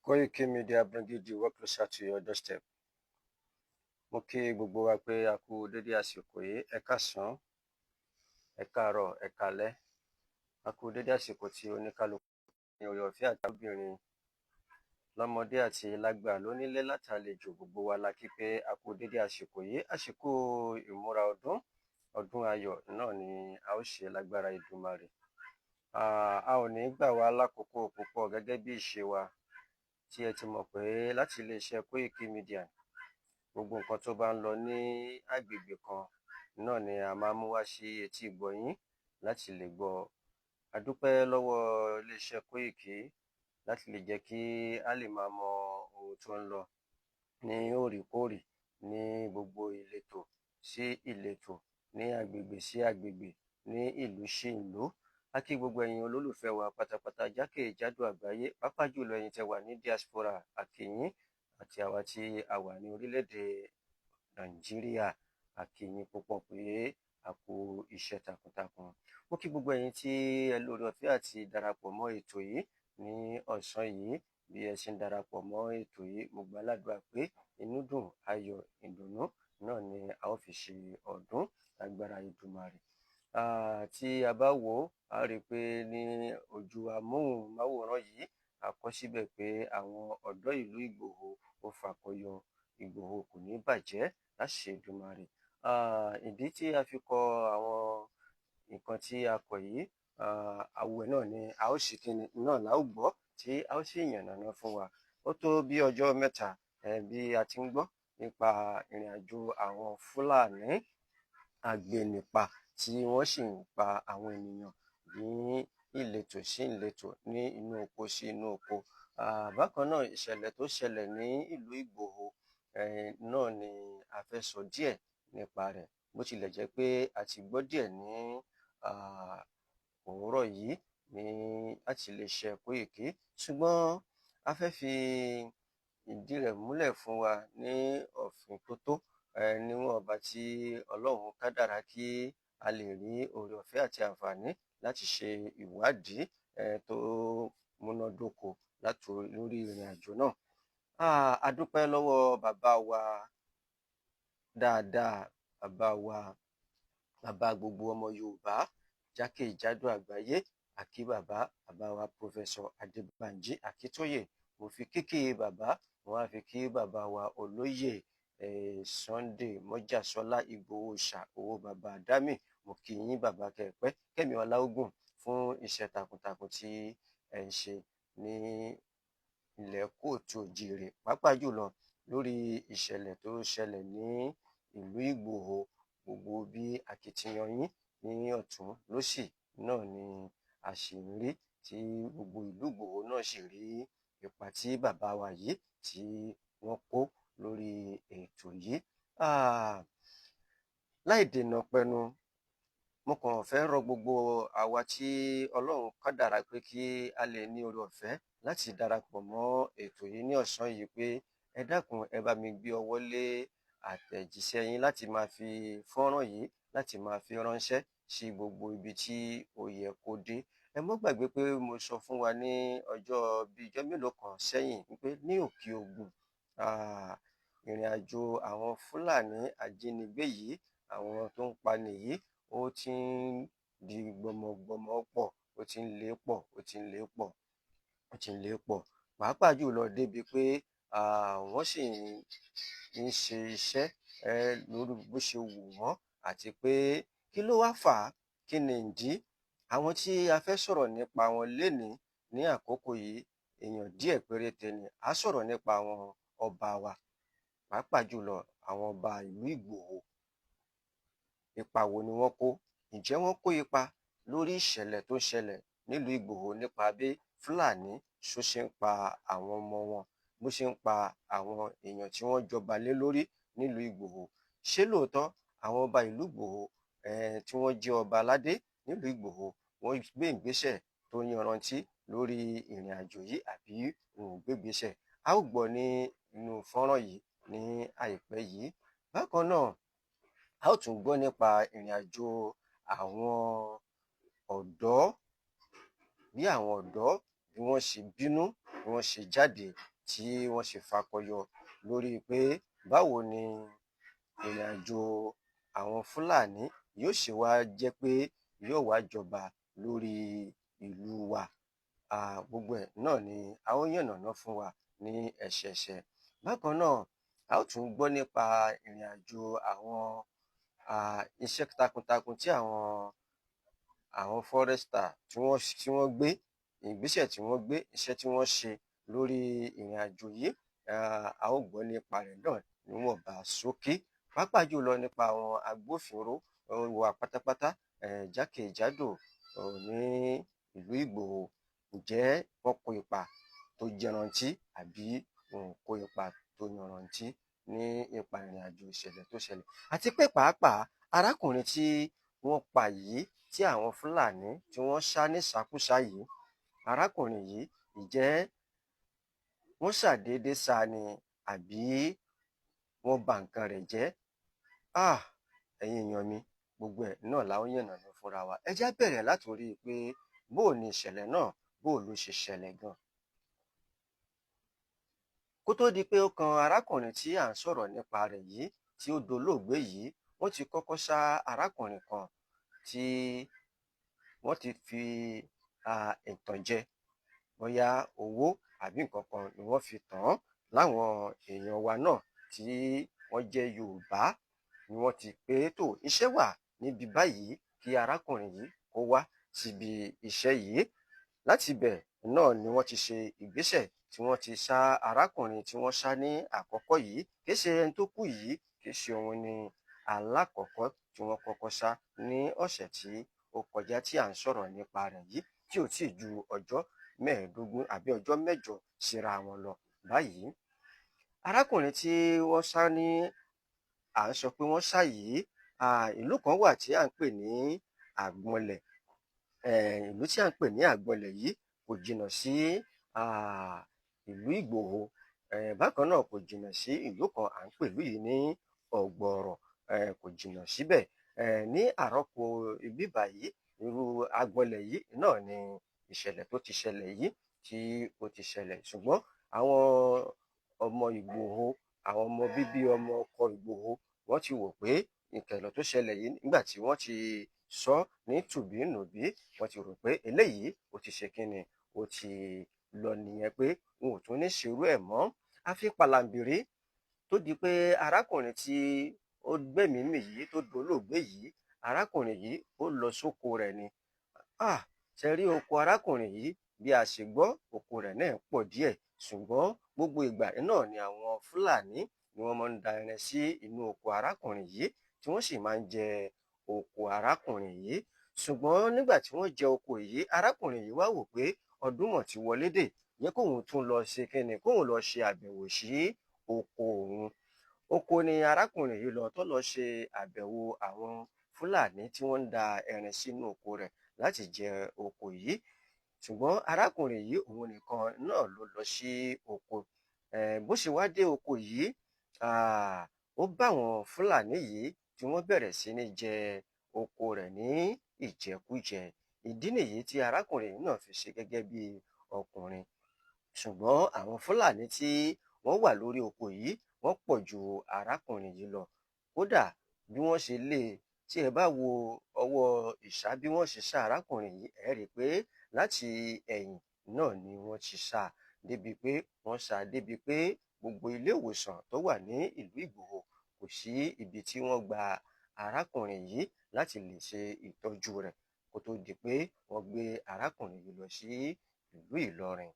Koiki Media bringing the work closer to your doorstep. Mo kí gbogbo wa pé a kú dédé àsìkò yìí. Ẹ káàsán, ẹ káàárọ̀, ẹ káalẹ́. A kú dédé àsìkò tí oníkálukú ní oore ọ̀fẹ́ àti obìnrin, lọ́mọdé àti lágbà, lónílé látàlejò, gbogbo wa la kí pé a kú dédé àsìkò yìí. Àsìkò ìmúra ọdún, ọdún ayọ̀ náà ni a ó ṣe lágbára Èdùmàrè. A ò ní gbà wá lákòókò púpọ̀. Gẹ́gẹ́ bí ìṣe wa tí ẹ ti mọ̀ pé láti iléeṣẹ́ Koiki Media, gbogbo nǹkan tó bá ń lọ ní agbègbè kan náà ni a máa ń mú wá sí etí ìgbọ̀nyín láti lè gbọ́. A dúpẹ́ lọ́wọ́ iléeṣẹ́ Koiki láti lè jẹ́ kí a lè máa mọ ohun tó ń lọ ní òrèkóòrè ní gbogbo ìletò sí ìletò, ní agbègbè sí agbègbè, ní ìlú sí ìlú. A kí gbogbo ẹ̀yin olólùfẹ́ wa pátápátá jákèjádò àgbáyé, pàápàá jùlọ ẹ̀yin tẹ́ wà ní diaspora, a kí yín, àti àwa tí a wà ní orílẹ̀-èdè Nàìjíríà, a kí yín púpọ̀ pé a kú iṣẹ́ takuntakun. Mo kí gbogbo ẹ̀yin tí ẹ lóore ọ̀fẹ́ àti darapọ̀ mọ́ ètò yìí ní ọ̀sán yìí. Bí ẹ ṣe ń darapọ̀ mọ́ ètò yìí, mo gbà ládùúrà pé inú dùn, ayọ̀, ìdùnnú náà ni a ó fi ṣe ọdún lágbára Èdùmàrè. Tí a bá wò ó, a rí i pé ní ojú amóhùnmáwòrán yìí, a kọ síbẹ̀ pé àwọn ọ̀dọ́ ìlú Ìgbòho ó fakọyọ. Ìgbòho kò ní bàjẹ́ láṣẹ Èdùmàrè. Ìdí tí a fi kọ àwọn nǹkan tí a kọ yìí, àwọ̀ ẹ̀ náà ni a ó sì kíni náà la ó gbọ́ tí a ó sì yànnàná fún wa. Ó tó bí ọjọ́ mẹ́ta bí a ti ń gbọ́ nípa ìrìn àjò àwọn Fúlàní agbénipa tí wọ́n sì ń pa àwọn ènìyàn ní ìletò sí ìletò, ní inú oko sí inú oko. Bákan náà, ìṣẹ̀lẹ̀ tó ṣẹlẹ̀ ní ìlú Ìgbòho náà ni a fẹ́ sọ díẹ̀ nípa rẹ̀, bó tilẹ̀ jẹ́ pé a ti gbọ́ díẹ̀ ní òwúrọ̀ yìí ní láti iléeṣẹ́ Koiki, ṣùgbọ́n a fẹ́ fi ìdí rẹ̀ múlẹ̀ fún wa ní ọ̀fìntótó níwọ̀nba tí Ọlọ́run kádàrá kí a lè rí oore ọ̀fẹ́ àti àǹfààní láti ṣe ìwádìí tó múnádóko láti lórí ìrìn àjò náà. A dúpẹ́ lọ́wọ́ bàbá wa dáadáa, bàbá wa, bàbá gbogbo ọmọ Yorùbá jákèjádò àgbáyé. Àkí bàbá, bàbá wa Professor Adébánjí Akíntóyè. Mo fi kíkí bàbá mo wá fi kí bàbá wa olóyè Sunday Mọ́jàsọ́lá Ìgbòho ṣà, owó bàbá Dámì. Mo kí yín bàbá, kẹpẹ kẹmí ọláògùn fún iṣẹ́ takuntakun tí ẹ ń ṣe ní ilẹ̀ kóòtù òjìrè, pàápàá jùlọ lórí ìṣẹ̀lẹ̀ tó ṣẹlẹ̀ ní ìlú Ìgbòho. Gbogbo bí akitiyan yín ní ọ̀tún lósì náà ni a sì ń rí, tí gbogbo ìlú Ìgbòho náà sì rí ipa tí bàbá wa yìí tí wọ́n kó lórí ètò yìí. Láì dènà pẹnu, mo kàn fẹ́ rọ gbogbo àwa tí Ọlọ́run kádàrá pé kí a lè ní oore ọ̀fẹ́ láti darapọ̀ mọ́ ètò yìí ní ọ̀sán yìí pé ẹ dákun, ẹ bá mi gbé ọwọ́ lé àtẹ̀jíṣẹ́ yín láti máa fi fọ́nrán yìí láti máa fi ránṣẹ́ sí gbogbo ibi tí ó yẹ kó dé. Ẹ mọ́ gbàgbé pé mo sọ fún wa ní ọjọ́ bíi ijọ́ mélòó kan sẹ́yìn wípé ní Òkè Ògùn, ìrìn àjò àwọn Fúlàní ajínigbé yìí, àwọn tó ń pani yìí, ó ti ń di gbọmọgbọmọ pọ̀, ó ti ń lé pọ̀, ó ti ń lé pọ̀, ó ti ń lé pọ̀, pàápàá jùlọ débi pé wọ́n sì ń ṣe iṣẹ́ lórí bó ṣe wù wọ́n. Àti pé kí ló wá fà á? Kí ni ìdí? Àwọn tí a fẹ́ sọ̀rọ̀ nípa wọn lénìí ní àkókò yìí, èèyàn díẹ̀ péréte ni. A sọ̀rọ̀ nípa àwọn ọba wa, pàápàá jùlọ àwọn ọba ìlú Ìgbòho. Ipa wo ni wọ́n kó? Ǹjẹ́ wọ́n kó ipa lórí ìṣẹ̀lẹ̀ tó ń ṣẹlẹ̀ nílùú Ìgbòho nípa bí Fúlàní ṣó ṣe ń pa àwọn ọmọ wọn, bó ṣe ń pa àwọn èèyàn tí wọ́n jọba lé lórí nílùú Ìgbòho? Ṣé lóòótọ́ àwọn ọba ìlú Ìgbòho tí wọ́n jẹ́ ọba aládé nílùú Ìgbòho, wọ́n gbé ìgbésẹ̀ tó yanrantí lórí ìrìn àjò yìí àbí wọn ò gbé ìgbésẹ̀? A ó gbọ́ ní inú fọ́nrán yìí ní àìpẹ́ yìí. Bákan náà, a ó tún gbọ́ nípa ìrìn àjò àwọn ọ̀dọ́, bí àwọn ọ̀dọ́ bí wọ́n ṣe bínú, bí wọ́n ṣe jáde tí wọ́n ṣe fakọyọ lórí pé báwo ni ìrìnàjò àwọn Fúlàní yóò ṣe wá jẹ́ pé yóò wá jọba lórí ìlú wa. Gbogbo ẹ̀ náà ni a ó yànnàná fún wa ní ẹsẹẹsẹ. Bákan náà, a ó tún gbọ́ nípa ìrìnàjò àwọn iṣẹ́ takuntakun tí àwọn forester tí wọ́n gbé ìgbésẹ̀, tí wọ́n gbé iṣẹ́ tí wọ́n ṣe lórí ìrìnàjò yìí. A ó gbọ́ nípa rẹ̀ náà níwọ̀nba ṣókí, pàápàá jùlọ nípa àwọn agbófinró wa pátápátá jákèjádò ní ìlú Ìgbòho. Ǹjẹ́ wọ́n kó ipa tó jẹrantí àbí wọn ò kó ipa tó yanrantí ní ipa ìrìnàjò ìṣẹ̀lẹ̀ tó ṣẹlẹ̀? Àti pé pàápàá, arákùnrin tí wọ́n pa yìí, tí àwọn Fúlàní tí wọ́n ṣá níṣàkúṣà yìí, arákùnrin yìí, ǹjẹ́ wọ́n ṣàdédé sá ni àbí wọ́n ba nǹkan rẹ̀ jẹ́? Ẹ̀yin èèyàn mi, gbogbo ẹ̀ náà la ó yànnàná fúnra wa. Ẹ jẹ́ á bẹ̀rẹ̀ látòrí pé bóò ni ìṣẹ̀lẹ̀ náà, bóò ló ṣe ṣẹlẹ̀ gan. Kó tó di pé ó kan arákùnrin tí à ń sọ̀rọ̀ nípa rẹ̀ yìí tí ó dolóògbé yìí, wọ́n ti kọ́kọ́ ṣá arákùnrin kan tí wọ́n ti fi ìtànjẹ, bóyá owó àbí nǹkan kan ni wọ́n fi tàn án. Láwọn èèyàn wa náà tí wọ́n jẹ́ Yorùbá ni wọ́n ti pé tó iṣẹ́ wà níbi báyìí, kí arákùnrin yìí kó wá síbi iṣẹ́ yìí. Láti ibẹ̀ náà ni wọ́n ti ṣe ìgbésẹ̀ tí wọ́n ti ṣá arákùnrin tí wọ́n ṣá ní àkọ́kọ́ yìí. Kì í ṣe ẹni tó kú yìí, kì í ṣe òun ni alákọ̀ọ́kọ́ tí wọ́n kọ́kọ́ ṣá ní ọ̀sẹ̀ tí ó kọjá tí à ń sọ̀rọ̀ nípa rẹ̀ yìí, tí ò tíì ju ọjọ́ 15 àbí ọjọ́ 8 síra wọn lọ báyìí. Arákùnrin tí wọ́n ṣá ní à ń sọ pé wọ́n ṣá yìí, ìlú kan wà tí à ń pè ní Àgbọnlẹ̀. Ìlú tí à ń pè ní Àgbọnlẹ̀ yìí kò jìnnà sí ìlú Ìgbòho. Bákan náà, kò jìnnà sí ìlú kan à ń pè ìlú yìí ní Ọ̀gbọ̀rọ̀, kò jìnnà síbẹ̀. Ní àrọ́pò ibí báyìí, irú Àgbọnlẹ̀ yìí náà ni ìṣẹ̀lẹ̀ tó ti ṣẹlẹ̀ yìí tí ó ti ṣẹlẹ̀. Ṣùgbọ́n àwọn ọmọ Ìgbòho, àwọn ọmọ bíbí ọmọ ọkọ Ìgbòho, wọ́n ti wò pé ìkẹlẹ̀ tó ṣẹlẹ̀ yìí, nígbà tí wọ́n ti sọ ní tùbínùbí, wọ́n ti rò pé eléyìí ó ti ṣe kíni, ó ti lọ nìyẹn, pé wọn ò tún ní ṣerú ẹ̀ mọ́. Àfi pàlàǹbìrí tó di pé arákùnrin tí ó gbẹ́mìí mì yìí, tó dolóògbé yìí, arákùnrin yìí ó lọ sóko rẹ̀ ni. Ṣe rí oko arákùnrin yìí, bí a ṣe gbọ́, oko rẹ̀ náà pọ̀ díẹ̀, ṣùgbọ́n gbogbo ìgbà náà ni àwọn Fúlàní ni wọ́n máa ń da ẹran sí inú oko arákùnrin yìí, tí wọ́n sì máa ń jẹ oko arákùnrin yìí. Ṣùgbọ́n nígbà tí wọ́n jẹ oko yìí, arákùnrin yìí wá wò pé ọdún mọ̀ ti wọlé dé, yẹ kóun tún lọ ṣe kíni, kóun lọ ṣe àbẹ̀wò sí oko òun. Oko ni arákùnrin yìí lọ tó lọ ṣe àbẹ̀wò àwọn Fúlàní tí wọ́n ń da ẹran sínú oko rẹ̀ láti jẹ oko yìí. Ṣùgbọ́n arákùnrin yìí, òun nìkan náà ló lọ sí oko. Bó ṣe wá dé oko yìí, ó bá àwọn Fúlàní yìí tí wọ́n bẹ̀rẹ̀ sí ní jẹ oko rẹ̀ ní ìjẹkújẹ. Ìdí nìyí tí arákùnrin yìí náà fi ṣe gẹ́gẹ́ bí ọkùnrin. Ṣùgbọ́n àwọn Fúlàní tí wọ́n wà lórí oko yìí, wọ́n pọ̀ ju arákùnrin yìí lọ. Kódà bí wọ́n ṣe lé e, tí ẹ bá wo ọwọ́ ìṣá bí wọ́n ṣe ṣá arákùnrin yìí, ẹ rí i pé láti ẹ̀yìn náà ni wọ́n ti ṣá a, débi pé wọ́n ṣá a débi pé gbogbo ilé ìwòsàn tó wà ní ìlú Ìgbòho, kò sí ibi tí wọ́n gba arákùnrin yìí láti lè ṣe ìtọ́jú rẹ̀ kó tó di pé wọ́n gbé arákùnrin yìí lọ sí ìlú Ìlọrin.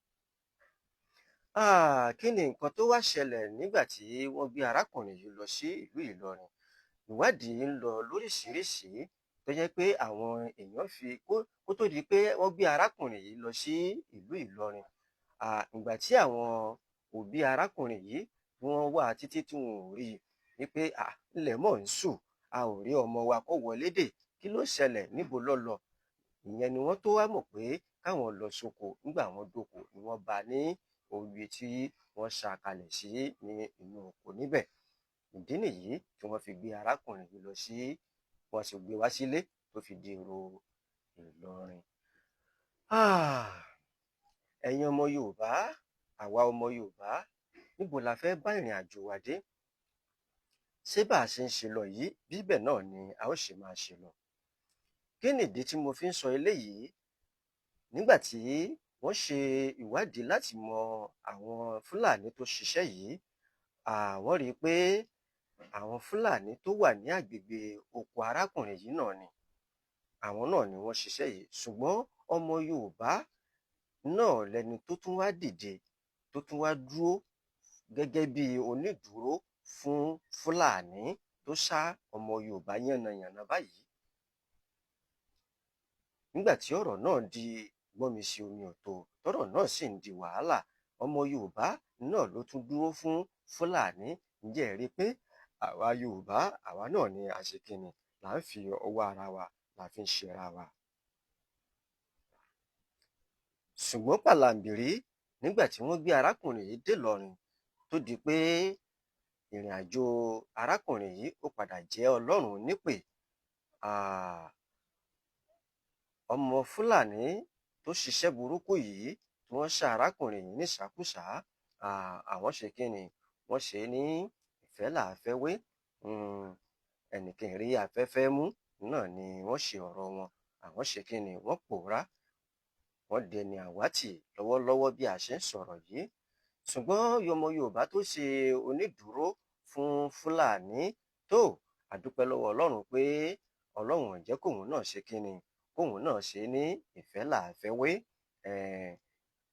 Kí ni nǹkan tó wá ṣẹlẹ̀ nígbà tí wọ́n gbé arákùnrin yìí lọ sí ìlú Ìlọrin? Ìwádìí ń lọ lóríṣiríṣi tó jẹ́ pé àwọn èèyàn fi kó tó di pé wọ́n gbé arákùnrin yìí lọ sí ìlú Ìlọrin. Ìgbà tí àwọn òbí arákùnrin yìí wọ́n wá títí tí wọn ò rí i, wípé ilẹ̀ mọ̀ ń ṣù, a ò rí ọmọ wa kó wọlé dé, kí ló ṣẹlẹ̀, níbo ló lọ? Ìyẹn ni wọ́n tó wá mọ̀ pé káwọn lọ sóko. Nígbà wọ́n dóko ni wọ́n bá ní orí tí wọ́n ṣá kalẹ̀ sí ní inú oko níbẹ̀. Ìdí nìyí tí wọ́n fi gbé arákùnrin yìí lọ sí, wọ́n sì gbé wá sílé tó fi di èrò Ìlọrin. Ẹ̀yin ọmọ Yorùbá, Àwa ọmọ Yorùbá, níbo la fẹ́ bá ìrìn àjò wa dé? Ṣé bá a ṣe ń ṣe lọ yìí, bíbẹ̀ náà ni a ó ṣe máa ṣe lọ? Kí nìdí tí mo fi ń sọ eléyìí? Nígbà tí wọ́n ṣe ìwádìí láti mọ àwọn Fúlàní tó ṣiṣẹ́ yìí, àwọn rí i pé àwọn Fúlàní tó wà ní àgbègbè oko arákùnrin yìí náà ni, àwọn náà ni wọ́n ṣiṣẹ́ yìí. Ṣùgbọ́n ọmọ Yorùbá náà lẹni tó tún wá dìde, tó tún wá dúró gẹ́gẹ́ bí onídùúró fún Fúlàní tó ṣá ọmọ Yorùbá yánnayànna báyìí. Nígbà tí ọ̀rọ̀ náà di gbọ́nmi-sí omi ò tó, tọ́rọ̀ náà sì ń di wàhálà, ọmọ Yorùbá náà ló tún dúró fún Fúlàní. Ǹjẹ́ ẹ rí i pé àwa Yorùbá, àwa náà ni a ṣe kíni, là ń fi ọwọ́ ara wa la fi ń ṣera wa? Ṣùgbọ́n pàlàǹbìrí, nígbà tí wọ́n gbé arákùnrin yìí dé Ìlọrin, tó di pé ìrìn àjò arákùnrin yìí ó padà jẹ́ Ọlọ́run nípè, ọmọ Fúlàní tó ṣiṣẹ́ burúkú yìí tí wọ́n ṣá arákùnrin yìí níṣàkúṣà, àwọn ṣe kíni, wọ́n ṣe ní ìfẹ́ làáfẹ́ wé, ẹnìkan rí afẹ́fẹ́ mú náà ni wọ́n ṣe ọ̀rọ̀ wọn. Àwọn ṣe kíni, wọ́n pòórá, wọ́n dẹni àwátì lọ́wọ́lọ́wọ́ bí a ṣe ń sọ̀rọ̀ yìí. Ṣùgbọ́n ọmọ Yorùbá tó ṣe onídùúró fún Fúlàní tó, a dúpẹ́ lọ́wọ́ Ọlọ́run pé Ọlọ́run ò jẹ́ kóun náà ṣe kíni, kóun náà ṣe ní ìfẹ́ làáfẹ́ wé.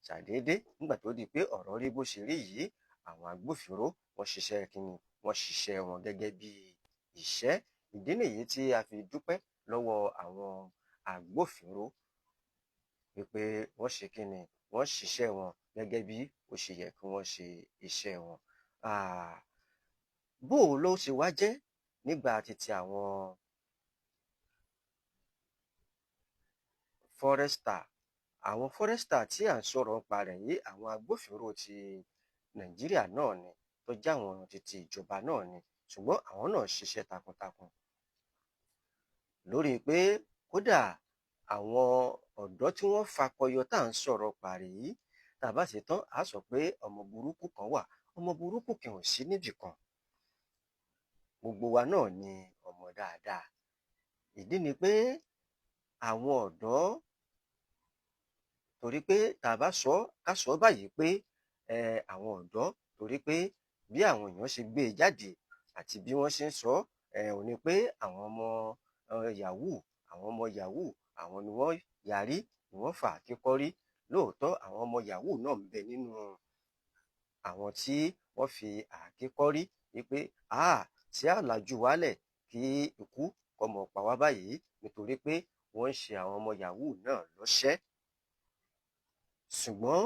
Ṣàdédé nígbà tó di pé ọ̀rọ̀ rí bó ṣe rí yìí, àwọn agbófinró wọ́n ṣiṣẹ́ kíni, wọ́n ṣiṣẹ́ wọn gẹ́gẹ́ bí iṣẹ́. Ìdí nìyí tí a fi dúpẹ́ lọ́wọ́ àwọn agbófinró wípé wọ́n ṣe kíni, wọ́n ṣiṣẹ́ wọn gẹ́gẹ́ bí ó ṣe yẹ kí wọ́n ṣe iṣẹ́ wọn. Bó o ló ṣe wá jẹ́ nígbà títí àwọn fọ́rẹ́stà, àwọn fọ́rẹ́stà tí à ń sọ̀rọ̀ nípa rẹ̀ yìí, àwọn agbófinró ti Nàìjíríà náà ni, tó jẹ́ àwọn títí ìjọba náà ni, ṣùgbọ́n àwọn náà ṣiṣẹ́ takuntakun lórí pé kódà àwọn ọ̀dọ́ tí wọ́n fakọyọ tá à ń sọ̀rọ̀ nípa rẹ̀ yìí, tá a bá ṣe tán, a sọ pé ọmọ burúkú kan wà, ọmọ burúkú kan ò sí níbì kan. Gbogbo wa náà ni ọmọ dáadáa. Ìdí ni pé àwọn ọ̀dọ́, torí pé tá a bá sọ, ká sọ báyìí pé àwọn ọ̀dọ́, torí pé bí àwọn èèyàn ṣe gbé e jáde àti bí wọ́n ṣe ń sọ, ò ní pé àwọn ọmọ yahoo, àwọn ọmọ yahoo, àwọn ni wọ́n yarí, ni wọ́n fà kíkọ́rí. Lóòótọ́ àwọn ọmọ yahoo náà ń bẹ nínú àwọn tí wọ́n fi àáké kọ́rí wípé ṣé á lajú wálẹ̀ kí ikú kó mọ̀ pa wá báyìí, nítorí pé wọ́n ń ṣe àwọn ọmọ yahoo náà lọ́ṣẹ́. Ṣùgbọ́n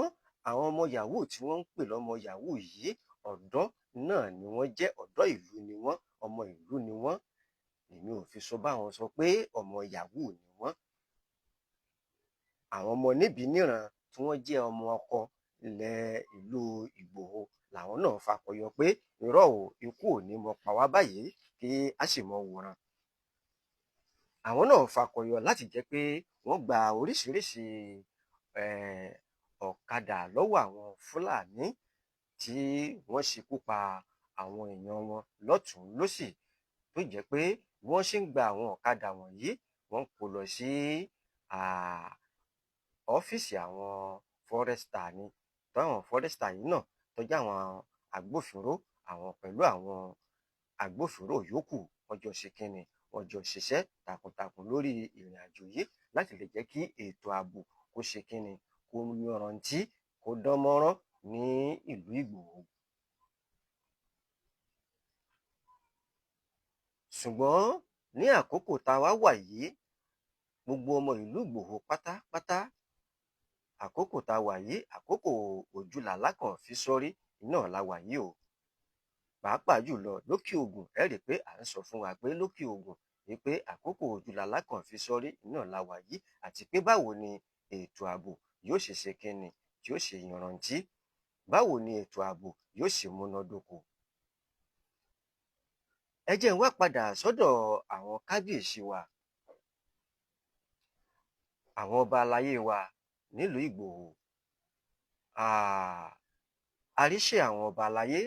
àwọn ọmọ yahoo tí wọ́n ń pè lọ́mọ yahoo yìí, ọ̀dọ́ náà ni wọ́n jẹ́, ọ̀dọ́ ìlú ni wọ́n, ọmọ ìlú ni wọ́n. Èmi ò fi sọ báwọn sọ pé ọmọ yahoo ni wọ́n. Àwọn ọmọ níbi níran tí wọ́n jẹ́ ọmọ ọkọ ilẹ̀ ìlú Ìgbòho làwọn náà fakọyọ pé irọ́ o, ikú ò ní mọ pa wá báyìí kí a sì mọ wòran. Àwọn náà fakọyọ láti jẹ́ pé wọ́n gba oríṣiríṣi ọ̀kadà lọ́wọ́ àwọn Fúlàní tí wọ́n ṣekú pa àwọn èèyàn wọn lọ́tùn lósì, tó jẹ́ pé bí wọ́n ṣe ń gba àwọn ọ̀kadà wọ̀nyí, wọ́n ń kó lọ sí ọ́fíìsì àwọn fọ́rẹ́stà ni. Táwọn fọ́rẹ́stà yìí náà tó jẹ́ àwọn agbófinró, àwọn pẹ̀lú àwọn agbófinró yòókù, wọ́n jọ ṣe kínni, wọ́n jọ ṣiṣẹ́ takuntakun lórí ìrìn àjò yìí láti lè jẹ́ kí ètò ààbò kó ṣe kínni, kó yanrantí, kó dán mọ́rán ní ìlú Ìgbòho. Ṣùgbọ́n ní àkókò tá a wá wà yìí, gbogbo ọmọ ìlú Ìgbòho pátápátá, àkókò tá a wà yìí, àkókò òjúlàlá kan fi sọ́rí náà la wà yìí o. Pàápàá jùlọ lókè Ògùn, ẹ rí i pé à ń sọ fún wa pé lókè Ògùn wípé àkókò òjúlàlá kan fi sọ́rí náà la wà yìí, àti pé báwo ni ètò ààbò yóò ṣe ṣe kínni, tí ó ṣe yanrantí, báwo ni ètò ààbò yóò ṣe múnádóko. Ẹ jẹ́ n wá padà sọ́dọ̀ àwọn kábíyèsí wa, àwọn ọba aláyé wa nílùú Ìgbòho. Àríṣẹ́ àwọn ọba aláyé,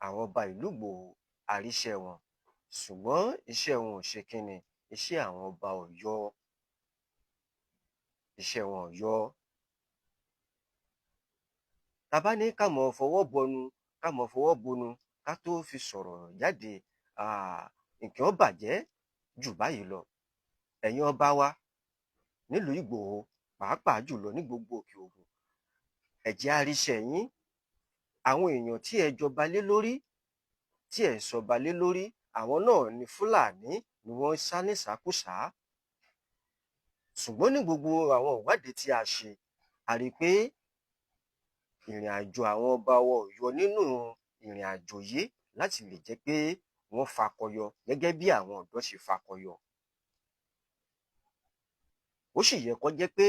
àwọn ọba ìlú Ìgbòho, àríṣẹ́ wọn, ṣùgbọ́n iṣẹ́ wọn ò ṣe kínni, iṣẹ́ àwọn ọba ò yọ, iṣẹ́ wọn ò yọ. Tá bá ní ká mọ̀ fọwọ́ bọnu, ká mọ̀ fọwọ́ bonu ká tó fi sọ̀rọ̀ jáde, nǹkan ó bàjẹ́ jù báyìí lọ. Ẹ̀yin ọba wa nílùú Ìgbòho, pàápàá jùlọ ní gbogbo Òkè Ògùn, ẹ jẹ́ á ríṣẹ́ yín. Àwọn èèyàn tí ẹ jọba lé lórí, tí ẹ ń sọba lé lórí, àwọn náà ni Fúlàní ni wọ́n ń sá nísàákúsàá. Ṣùgbọ́n ní gbogbo àwọn ìwádìí tí a ṣe, a rí i pé ìrìn àjò àwọn ọba wa ò yọ nínú ìrìn àjò yìí láti lè jẹ́ pé wọ́n fakọyọ gẹ́gẹ́ bí àwọn ọ̀dọ́ ṣe fakọyọ. Ó sì yẹ kó jẹ́ pé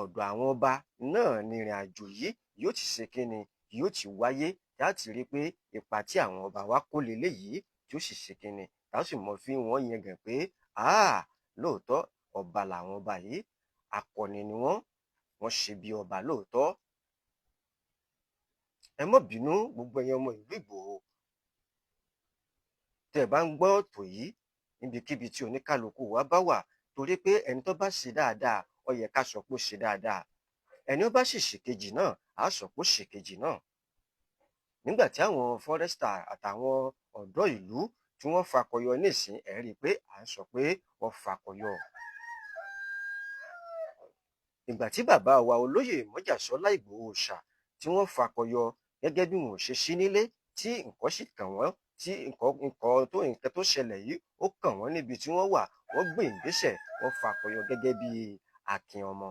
ọ̀dọ̀ àwọn ọba náà ni ìrìn àjò yìí yóò ti ṣe kínni, yóò ti wáyé, láti rí i pé ipa tí àwọn ọba wa kó leléyìí tí ó sì ṣe kínni, tá sì mọ fi wọ́n yangàn pé lóòótọ́ ọba làwọn ọba yìí, akọni ni wọ́n, wọ́n ṣe bí ọba lóòótọ́. Ẹ má bínú gbogbo ẹ̀yin ọmọ ìlú Ìgbòho tẹ́ ẹ bá ń gbọ́ ètò yìí níbikíbi tí oníkálukú wa bá wà, torí pé ẹni tó bá ṣe dáadáa ó yẹ ká sọ pé ó ṣe dáadáa, ẹni ó bá sì ṣèkejì náà á sọ pé ó ṣèkejì náà. Nígbà tí àwọn fọ́rẹ́stà àtàwọn ọ̀dọ́ ìlú tí wọ́n fakọyọ nísìn, ẹ̀ rí i pé à ń sọ pé wọ́n fakọyọ. Ìgbà tí bàbá wa olóyè Mọ́jàsọ́lá Ìgbòho Òòṣà tí wọ́n fakọyọ gẹ́gẹ́ bí wọn ò ṣe sí nílé, tí nǹkan sì kàn wọ́n, tí nǹkan tó ṣẹlẹ̀ yìí ó kàn wọ́n níbi tí wọ́n wà, wọ́n gbé ìgbésẹ̀, wọ́n fakọyọ gẹ́gẹ́ bí akin ọmọ.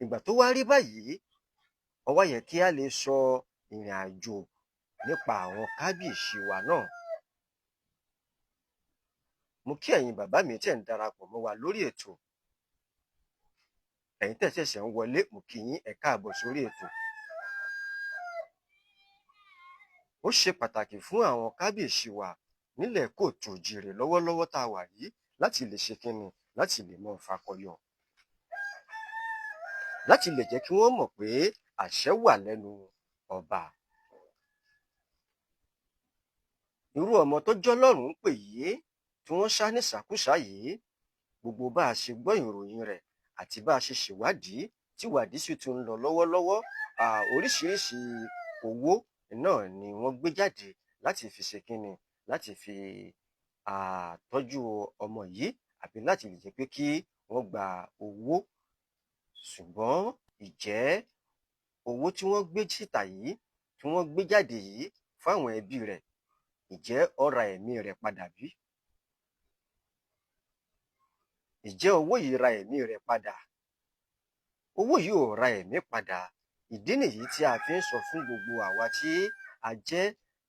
Ìgbà tó wá rí báyìí, ó wá yẹ kí a lè sọ ìrìn àjò nípa àwọn kábíyèsí wa náà. Mo kí ẹ̀yin bàbá mi tẹ̀ ń darapọ̀ mọ́ wa lórí ètò. Ẹ̀yin tẹ̀ ṣẹ̀ṣẹ̀ ń wọlé, mo kí yín ẹ káàbọ̀ sórí ètò. Ó ṣe pàtàkì fún àwọn kábíyèsí wa nílẹ̀ kóòtù òjìrè lọ́wọ́lọ́wọ́ tá a wà yìí láti lè ṣe kínni, láti lè mọ fakọyọ, láti lè jẹ́ kí wọ́n mọ̀ pé àṣẹ wà lẹ́nu ọba. Irú ọmọ tó jọ́lọ́run ń pè yìí tí wọ́n sá nísàkúsà yìí, gbogbo bá a ṣe gbọ́ ìròyìn rẹ̀ àti bá a ṣe ṣèwádìí, tíwádìí sì tún ń lọ lọ́wọ́lọ́wọ́, oríṣiríṣi owó náà ni wọ́n gbé jáde láti fi ṣe kínni, láti fi tọ́jú ọmọ yìí àbí láti lè jẹ́ pé kí wọ́n gba owó. Ṣùgbọ́n ìjẹ́ owó tí wọ́n gbé síta yìí, tí wọ́n gbé jáde yìí fáwọn ẹbí rẹ̀, ìjẹ́ ó ra ẹ̀mí rẹ̀ padà bí? Ìjẹ́ owó yìí ra ẹ̀mí rẹ̀ padà? Owó yìí ò ra ẹ̀mí padà. Ìdí nìyí tí a fi ń sọ fún gbogbo àwa tí a jẹ́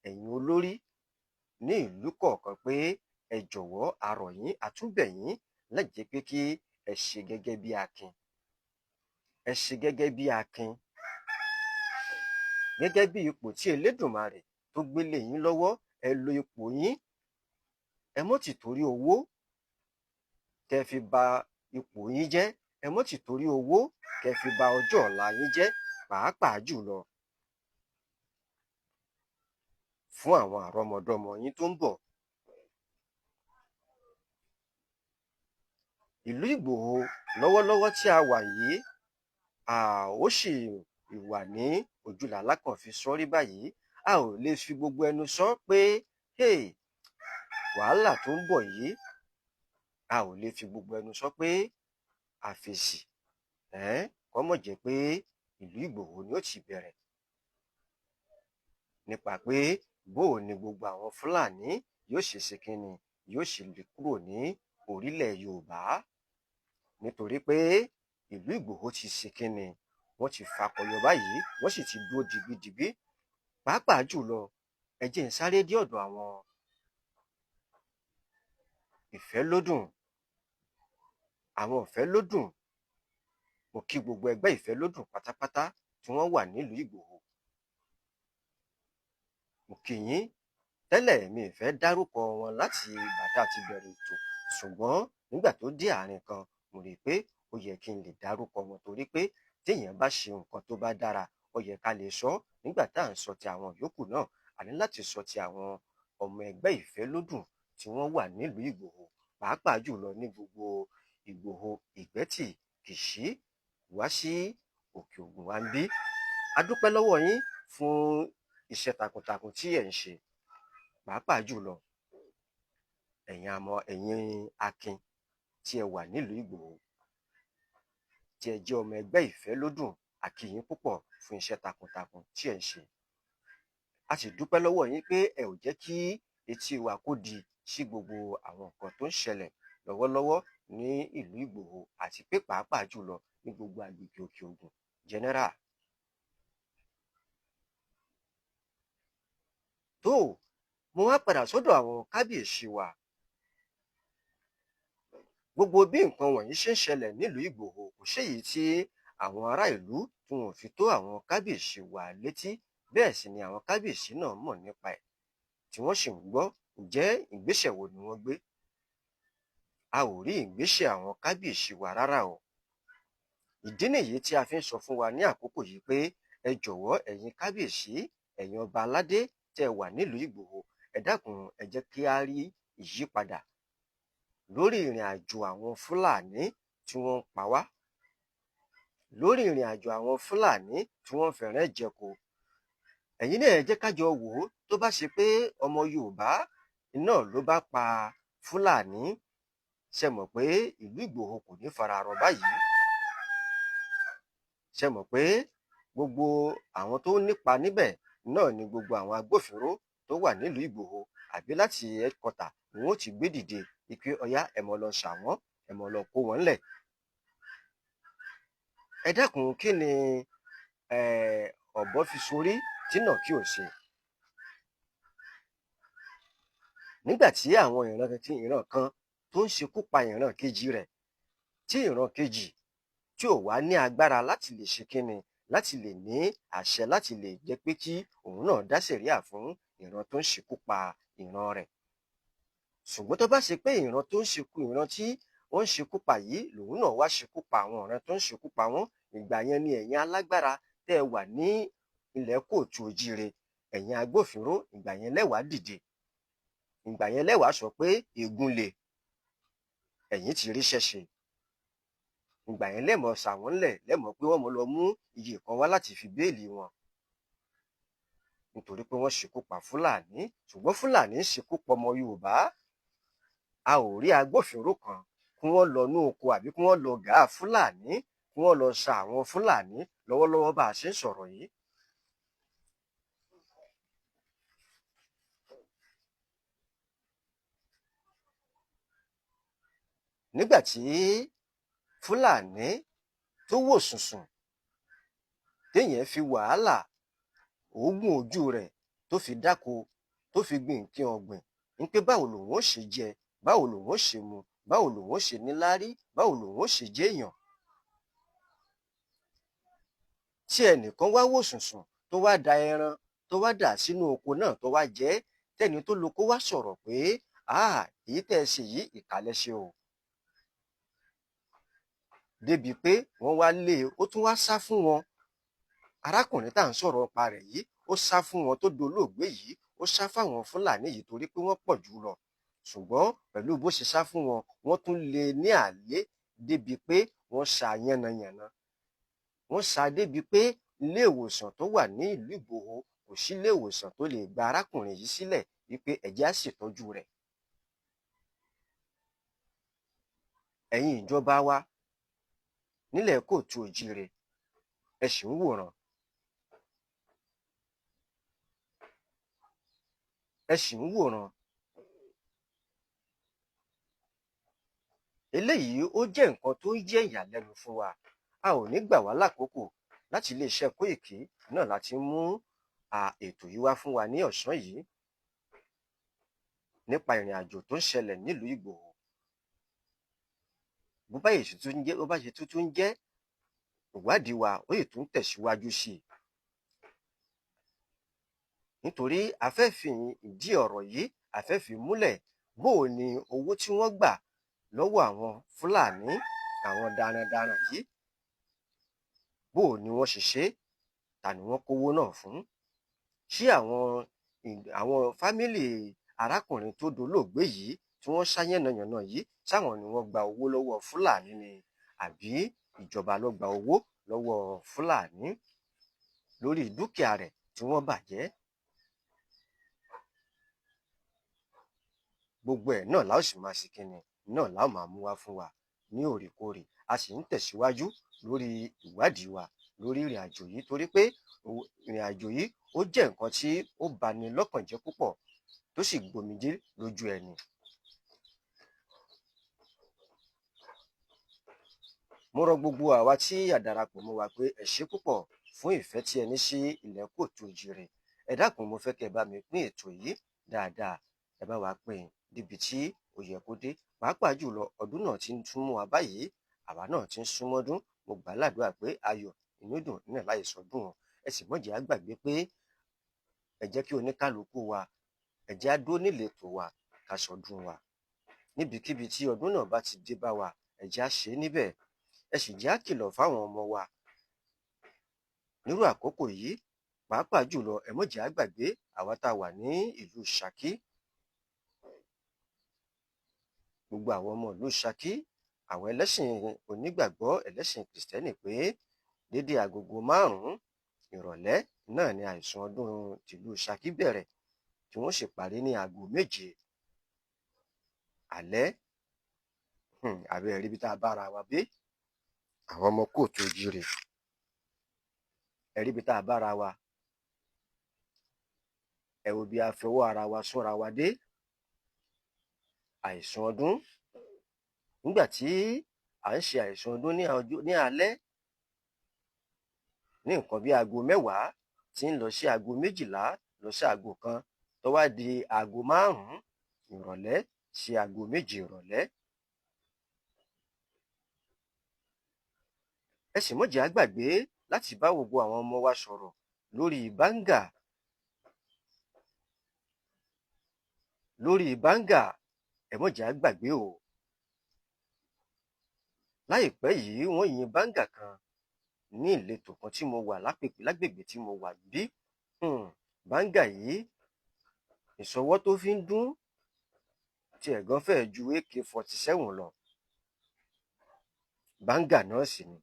ẹ̀yin olórí ní ìlú kọ̀ọ̀kan pé ẹ jọ̀wọ́, a rọ̀ yín, a tún bẹ̀ yín láti jẹ́ pé kí ẹ ṣe gẹ́gẹ́ bí akin. Ẹ ṣe gẹ́gẹ́ bí akin. Gẹ́gẹ́ bí ipò tí Elédùmarè tó gbélé yín lọ́wọ́, ẹ lo ipò yín. Ẹ mọ́ tì torí owó kẹ́ fi ba ipò yín jẹ́, ẹ mọ́ tì torí owó kẹ́ fi ba ọjọ́ ọ̀la yín jẹ́, pàápàá jùlọ fún àwọn àrọ́mọdọ́mọ yín tó ń bọ̀. Ìlú Ìgbòho lọ́wọ́lọ́wọ́ tí a wà yìí, ó sì wà ní ojúlàlá kan fi sọrí báyìí. A ò lè fi gbogbo ẹnu sọ pé wàhálà tó ń bọ̀ yìí, a ò lè fi gbogbo ẹnu sọ pé àfèsì, kó mọ̀ jẹ́ pé ìlú Ìgbòho ni ó ti bẹ̀rẹ̀. Nípa pé bó o ní gbogbo àwọn Fúlàní yóò ṣe ṣe kínni, yóò ṣe lè kúrò ní orílẹ̀ Yorùbá. Nítorí pé ìlú Ìgbòho ti ṣe kínni, wọ́n ti fakọyọ báyìí, wọ́n sì ti dúró digbídigbí. Pàápàá jùlọ, ẹ jẹ́ n sáré dé ọ̀dọ̀ àwọn Ìfẹ́lódùn. Àwọn Ìfẹ́lódùn, mo kí gbogbo ẹgbẹ́ Ìfẹ́lódùn pátápátá tí wọ́n wà nílùú Ìgbòho. Mo kí yín. Tẹ́lẹ̀ mi ì fẹ́ dárúkọ wọn láti ìgbà tá a ti bẹ̀rẹ̀ ètò, ṣùgbọ́n nígbà tó dé àárín kan, mo rí i pé Ó yẹ kí n lè dárúkọ wọn torí pé téèyàn bá ṣe nǹkan tó bá dára, ó yẹ ká lè sọ. Nígbà tá à ń sọ ti àwọn yòókù náà, a ní láti sọ ti àwọn ọmọ ẹgbẹ́ Ìfẹ́lódùn tí wọ́n wà nílùú Ìgbòho, pàápàá jùlọ ní gbogbo Ìgbòho, Ìgbẹ́tì, Kìṣí wá sí Òkè Ògùn wa ń bí. A dúpẹ́ lọ́wọ́ yín fún iṣẹ́ takuntakun tí ẹ̀ ń ṣe, pàápàá jùlọ ẹ̀yin àmọ́ ẹ̀yin akin tí ẹ wà nílùú Ìgbòho, tí ẹ jẹ́ ọmọ ẹgbẹ́ Ìfẹ́lódùn. A kí yín púpọ̀ fún iṣẹ́ takuntakun tí ẹ̀ ń ṣe. A sì dúpẹ́ lọ́wọ́ yín pé ẹ ò jẹ́ kí etí wa kó di sí gbogbo àwọn nǹkan tó ń ṣẹlẹ̀ lọ́wọ́lọ́wọ́ ní ìlú Ìgbòho, àti pé pàápàá jùlọ ní gbogbo agbègbè Òkè Ògùn general. Tó, mo wá padà sọ́dọ̀ àwọn kábíyèsí wa. Gbogbo bí nǹkan wọ̀nyí ṣe ń ṣẹlẹ̀ nílùú Ìgbòho, kò séyìí tí àwọn ará ìlú tí wọn ò fi tó àwọn kábíyèsí wa létí. Bẹ́ẹ̀ sì ni àwọn kábíyèsí náà mọ̀ nípa ẹ̀, tí wọ́n sì ń gbọ́. Ǹjẹ́ ìgbésẹ̀ wo ni wọ́n gbé? A ò rí ìgbésẹ̀ àwọn kábíyèsí wa rárá o. Ìdí nìyí tí a fi ń sọ fún wa ní àkókò yìí pé ẹ jọ̀wọ́, ẹ̀yin kábíyèsí, ẹ̀yin ọba aládé tẹ́ ẹ wà nílùú Ìgbòho, ẹ dákun, ẹ jẹ́ kí á rí ìyípadà lórí ìrìn àjò àwọn Fúlàní tí wọ́n ń pa wá, lórí ìrìn àjò àwọn Fúlàní tí wọ́n ń fẹ̀rẹ̀ jẹko. Ẹ̀yin náà ẹ jẹ́ ká jọ wò ó, tó bá ṣe pé ọmọ Yorùbá náà ló bá pa Fúlàní, ṣe mọ̀ pé ìlú Ìgbòho kò ní fara rọ báyìí? Ṣe mọ̀ pé gbogbo àwọn tó nípa níbẹ̀ náà ni gbogbo àwọn agbófinró tó wà nílùú Ìgbòho àbí láti headquarter ni wọ́n ti gbé dìde ike ọ̀yá, ẹ̀ mọ̀ lọ ṣà wọ́n, ẹ̀ mọ̀ lọ kó wọn ńlẹ̀. Ẹ dákun, kí ni ọ̀bọ fi sorí tí náà kí ò ṣe? Nígbà tí àwọn ìran tí ìran kan tó ń ṣekú pa ìran kejì rẹ̀, tí ìran kejì tí ò wá ní agbára láti lè ṣe kíni, láti lè ní àṣẹ láti lè jẹ́ pé kí òun náà dá sẹ̀ríà fún ìran tó ń ṣekú pa ìran rẹ̀. Ṣùgbọ́n tó bá ṣe pé ìran tó ń ṣekú, ìran tí wọ́n ń ṣekú pa yìí lòun náà wá ṣekú pa àwọn ìran tó ń ṣekú pa wọ́n, ìgbà yẹn ni ẹ̀yin alágbára tẹ́ ẹ wà ní ilẹ̀ kóòtù òjíire, ẹ̀yin agbófinró, ìgbà yẹn lẹ́wàá dìde, ìgbà yẹn lẹ́wàá sọ pé ègún le, ẹ̀yin ti ríṣẹ́ ṣe. Ìgbà yẹn lẹ́mọ̀ ṣàwọn ńlẹ̀, lẹ́mọ̀ pé wọ́n mọ̀ lọ mú iye kan wá láti fi béèlì wọn nítorí pé wọ́n ṣekú pa Fúlàní. Ṣùgbọ́n Fúlàní ń ṣekú pọmọ Yorùbá, a ò rí agbófinró kan kí wọ́n lọ ní oko àbí kí wọ́n lọ gàá Fúlàní, kí wọ́n lọ sa àwọn Fúlàní lọ́wọ́lọ́wọ́ bá a ṣe ń sọ̀rọ̀ yìí. Nígbà tí Fúlàní tó wò sùnsùn, téèyàn fi wàhálà òógùn ojú rẹ̀ tó fi dáko, tó fi gbin nǹkan ọ̀gbìn, ń pé báwo lòun ó ṣe jẹ, báwo lòun ó ṣe mu, báwo lòun ó ṣe níláárí, báwo lòun ó ṣe jéèyàn, tí ẹnìkan wá wò sùnsùn tó wá da ẹran, tó wá dà sínú oko náà, tó wá jẹ, tẹni tó loko wá sọ̀rọ̀ pé èyí tẹ́ ẹ ṣe yìí, ìkà lẹ ṣe o, débi pé wọ́n wá lé e, ó tún wá sá fún wọn. Arákùnrin tá à ń sọ̀rọ̀ nípa rẹ̀ yìí, ó sá fún wọn tó dolóògbé yìí, ó sá fáwọn Fúlàní yìí torí pé wọ́n pọ̀ jù lọ. Ṣùgbọ́n pẹ̀lú bó ṣe sá fún wọn, wọ́n tún lé e ní àlé débi pé wọ́n sá yánnayànna. Wọ́n sá débi pé ilé ìwòsàn tó wà ní ìlú Ìgbòho, kò sí ilé ìwòsàn tó lè gba arákùnrin yìí sílẹ̀ wípé ẹ̀jẹ̀ á ṣètọ́jú rẹ̀. Ẹ̀yin ìjọba wa nílẹ̀ kóòtù òjíire, ẹ sì ń wòran, ẹ sì ń wòran. Eléyìí ó jẹ́ nǹkan tó ń jẹ́ ìyàlẹ́nu fún wa. A ò ní gbà wá lákòókò. Láti iléeṣẹ́ Kóìkí náà láti mú ètò yìí wá fún wa ní ọ̀sán yìí nípa ìrìn àjò tó ń ṣẹlẹ̀ nílùú Ìgbòho. Bó bá yìí tuntun jẹ́, bó bá ṣe tuntun jẹ́, ìwádìí wa ó yìí tún tẹ̀síwájú sí i, nítorí a fẹ́ fi ìdí ọ̀rọ̀ yìí, a fẹ́ fi múlẹ̀ bó o ní owó tí wọ́n gbà lọ́wọ́ àwọn Fúlàní. àwọn darandaran yìí? Bó o ni wọ́n ṣe ṣe é? Ta ni wọ́n kówó náà fún? Ṣé àwọn fámílì arákùnrin tó dolóògbé yìí tí wọ́n ṣá yánnayànna yìí, ṣáwọn ni wọ́n gba owó lọ́wọ́ Fúlàní ni, àbí ìjọba ló gba owó lọ́wọ́ Fúlàní lórí dúkìá rẹ̀ tí wọ́n bàjẹ́? Gbogbo ẹ̀ náà la ó sì máa ṣe kíni náà la ó máa mú wá fún wa ní òrèkóòrè. A sì ń tẹ̀síwájú lórí ìwádìí wa lórí ìrìn àjò yìí, torí pé ìrìn àjò yìí ó jẹ́ nǹkan tí ó bani lọ́kàn jẹ́ púpọ̀, tó sì gbomijé lójú ẹni. Mo rọ gbogbo àwa tí a darapọ̀ mọ́ wa pé ẹ ṣé púpọ̀ fún ìfẹ́ tí ẹ ní sí ilẹ̀ kóòtù òjìrè. Ẹ dákun, mo fẹ́ kẹ́ ẹ bá mi pín ètò yìí dáadáa. Ẹ bá wa pín in débi tí ó yẹ kó dé. Pàápàá jùlọ, ọdún náà ti ń súnmọ́ wa báyìí, àwa náà ti ń súnmọ́dún. Mo gbà á ládùúrà pé ayọ̀, inú dùn náà láì sọdún o. Ẹ sì mọ̀ jẹ́ á gbàgbé pé ẹ jẹ́ kí oníkálukú wa, ẹ jẹ́ á dúró níletò wa ká sọdún wa. Níbikíbi tí ọdún náà bá ti dé bá wa, ẹ jẹ́ á ṣe é níbẹ̀. Ẹ sì jẹ́ á kìlọ̀ fáwọn ọmọ wa nírú àkókò yìí. Pàápàá jùlọ, ẹ mọ̀ jẹ́ á gbàgbé àwa tá a wà ní ìlú Ṣakí. Gbogbo àwọn ọmọ ìlú Ṣakí, àwọn ẹlẹ́sìn onígbàgbọ́, ẹlẹ́sìn kìrìsìtẹ́nì, pé dédé agogo 5 ìrọ̀lẹ́ náà ni àìsùn ọdún tìlú Ṣakí bẹ̀rẹ̀, tí wọ́n sì parí ní aago 7 alẹ́. Àbí ẹ rí ibi tá a bára wa bí? Àwọn ọmọ kóòtù òjìrè, ẹ rí ibi tá a bára wa. Ẹ wo bí a fi ọwọ́ ara wa súnra wa dé. Àìsùn ọdún, nígbà tí à ń ṣe àìsùn ọdún ní alẹ́ ní nǹkan bí aago 10 tí ń lọ sí aago 12 lọ sí aago 1, tó wá di aago 5 ìrọ̀lẹ́ sí aago 7 ìrọ̀lẹ́. Ẹ sì mọ̀ jẹ́ á gbàgbé láti bá gbogbo àwọn ọmọ wa sọ̀rọ̀ lórí báńgà. Lórí báńgà, ẹ mọ̀ jẹ́ á gbàgbé o. Láìpẹ́ yìí, wọ́n yin báńgà kan ní ìletò kan tí mo wà lágbègbè tí mo wà bí. Báńgà yìí, ìṣọwọ́ tó fi ń dún tiẹ̀ gan fẹ́ẹ̀ ju AK-47 lọ. Báńgà náà sì ni.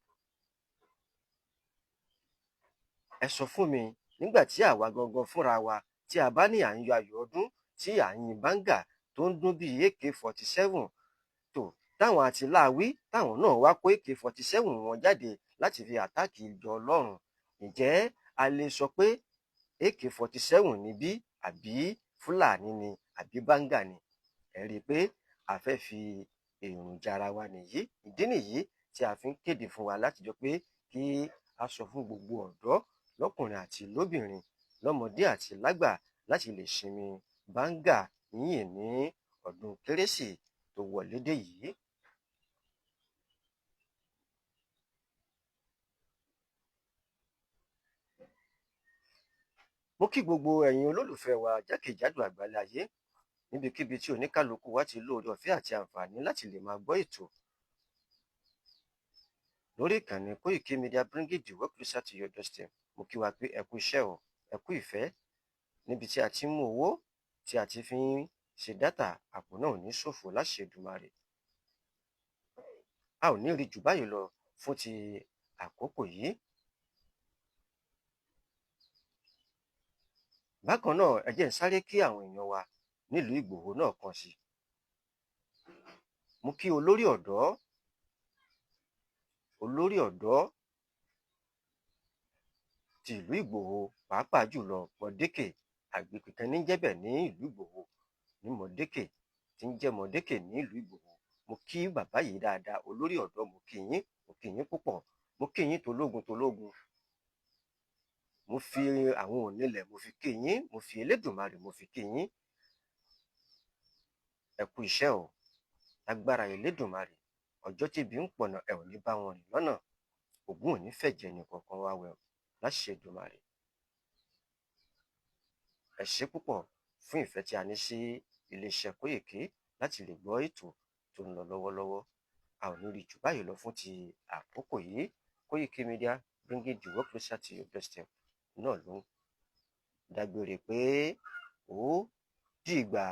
Ẹ sọ fún mi, nígbà tí àwa gangan fúnra wa tí a bá ní à ń yọ ayọ̀ ọdún, tí à ń yin báńgà tó ń dún bíi AK-47, tó táwọn àtìláàwí táwọn náà wá kó AK-47 wọn jáde láti fi àtáàkì ìjọ Ọlọ́run, ǹjẹ́ a lè sọ pé AK-47 níbí, àbí Fúlàní ni, àbí báńgà ni? Ẹ rí i pé a fẹ́ fi èròjà ara wa nìyí. Ìdí nìyí tí a fi ń kéde fún wa láti jọ pé kí a sọ fún gbogbo ọ̀dọ́ lọ́kùnrin àti lóbìnrin, lọ́mọdé àti lágbà, láti lè sinmi báńgà yíyìn ní ọdún kérésì tó wọlé dé yìí. Mo kí gbogbo ẹ̀yin olólùfẹ́ wa jákèjádò àgbáláyé, níbikíbi tí oníkálukú wa ti lóore ọ̀fẹ́ àti àǹfààní láti lè máa gbọ́ ètò lórí ìkànnì Koiki Media, bringing the work closer to your doorstep. Mo kí wa pé ẹ kú iṣẹ́ o, ẹ kú ìfẹ́. Níbi tí a ti ń mú owó tí a ti fi ń ṣe data, àpò náà ò ní ṣòfò láṣẹ Èdùmàrè. A ò ní rí jù báyìí lọ fún ti àkókò yìí. Bákan náà, ẹ jẹ́ n sáré kí àwọn èèyàn wa nílùú Ìgbòho náà kan sí. Mo kí olórí ọ̀dọ́, olórí ọ̀dọ́ ti ìlú Ìgbòho, pàápàá jùlọ Mọ̀dékè, àgbègbè kan ní jẹ́bẹ̀ ní ìlú Ìgbòho, ní Mọ̀dékè tí ń jẹ́ Mọ̀dékè ní ìlú Ìgbòho. Mo kí bàbá yìí dáadáa. Olórí ọ̀dọ́, mo kí yín, mo kí yín púpọ̀, mo kí yín tológun tológun. Mo fi àwọn onílẹ̀ mo fi kí yín, mo fi Elédùmarè mo fi kí yín. Ẹ kú iṣẹ́ o. Lágbára Elédùmarè, ọjọ́ tébi ń pọ̀nà, ẹ ò ní bá wọn rìn lọ́nà. Ògún ò ní fẹ̀jẹ̀ ẹnìkọ̀ọ̀kan wa wẹ̀ láṣẹ Èdùmàrè. Ẹ ṣé púpọ̀ fún ìfẹ́ tí a ní sí iléeṣẹ́ Kóìkí láti lè gbọ́ ètò tó ń lọ lọ́wọ́lọ́wọ́. A ò ní rí jù báyìí lọ fún ti àkókò yìí. Koiki Media, bringing the world closer to your doorstep náà ló ń dágbére pé ó dìgbà.